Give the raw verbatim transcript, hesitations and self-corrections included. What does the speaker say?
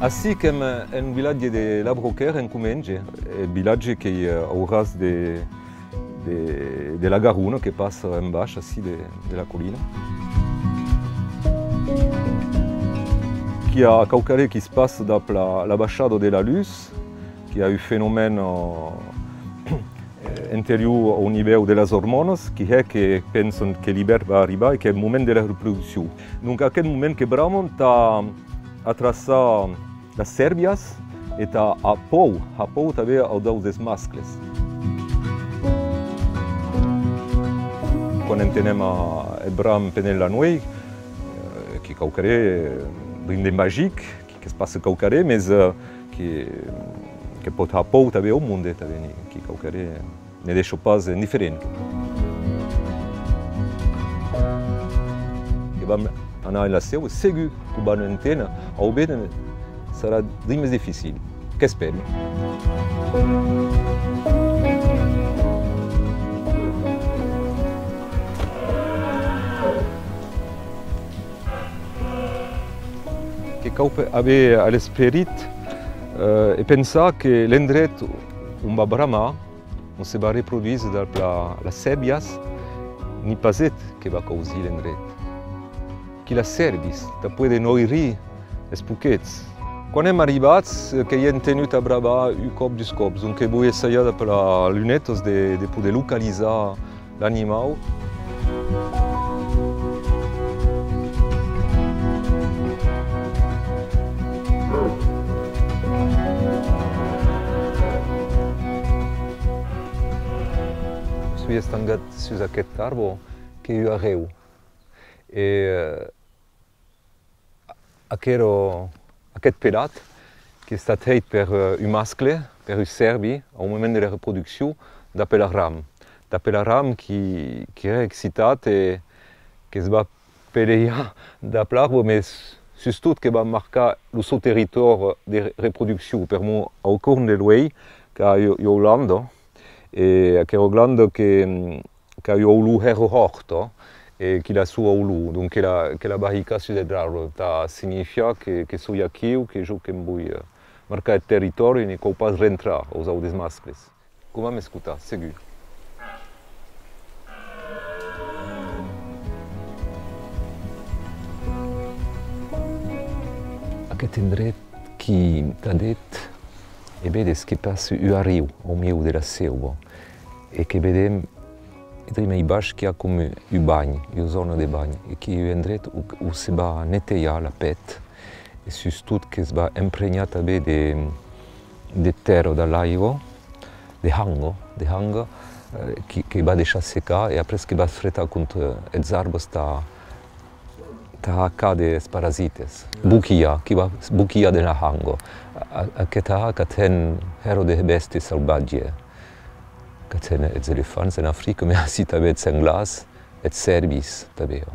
Ací qu'èm en vilatge de La Broquère, en Comenge, eth vilatge qu'ei, eh, au ras de, de, de la Garona que passa en baish ací de, de la colina. Qu'i a quauquarren qui's passa dab la, la baishada de la lutz, qu'i a un fenomèn, eh, interior au nivèu de las ormònas, qui hè que pensan que l'ivèrn va arribar e qu'ei eth moment de la reproduccion. Donc aqueth moment que braman tà atraçar las cèrvias e tà har paur, har paur tanben aus autes mascles. Quan entenem, eh, eth bram pendent la nueit, eh, qu'ei quauquarren, eh, drin de magic, qui, que's passa quauquarren, mes, eh, que, que pòt har paur tanben au monde, tanben, qu'ei quauquarren ne deisha pas indiferent. Que vam anar en la seuva, segur qu'o vam enténer, au ben, sarà drin mès dificil. Qu'espèri. Que cau pe-, aver a l'esperit, eh, e pensar que l'endret on va bramar, on se va reproduíser dab la, las cèrvias, n'i a pas eth que va causir l'endret. Qu'i las cèrvis tà poder noirir es poquets. Quan èm arribats, eh, qu'èi entenut a bramar un còp, dus còps, donc que voi essajar dab las lunetas de, de poder localizar l'animau. Soi estangat sus aqueth arbo qu'ei ua arreu. E, eh, Aquerò, aqueth pelat qu'ei estat hèit per, eh, un mascle, per un cèrvi, au moment de la reproduccion, dab la ram. Dab la ram qui, qui ei excitat e que's va pelejar dab l'arbo, mes sustot que va marcar lo sòn territòri de re-, reproduccion. Per'mor, au corn de l'uelh, qu'a ua, ua glanda, e aquera glanda que, qu'a ua olor hèra hòrta, e qui la sua olor, donc que la, que la va hicar sus eth arbo, tà signifiar que, que soi aquiu, que jo que'm voi, eh, marcar eth territòri, ne cau pas rentrar aus autes mascles. Que'u vam escotar, segur. Aqueth endret qui tà det, e vedes que passa un arriu au mieu de la seuva, e que vedem, e drin mei baish qu'i a com un banh, ua zòna de banh, e qu'ei un endret on, on se va netejar la pèth, e sustot que's va empregnar tanben de, de tèrra, de l'aiga, de hanga, de hanga, eh, qui, que va deishar secar e après que va fretar contra eths arbos tà, tà hacar des parasites. Boquilhar, qui va boquilhar de la hanga. A, a, aqueth ahar qu'ac hèn hèra de bèsties sauvatges. Qu'ac hèn eths elefants en Africa, mes ací tanben eths senglars, eths cèrvis tanben.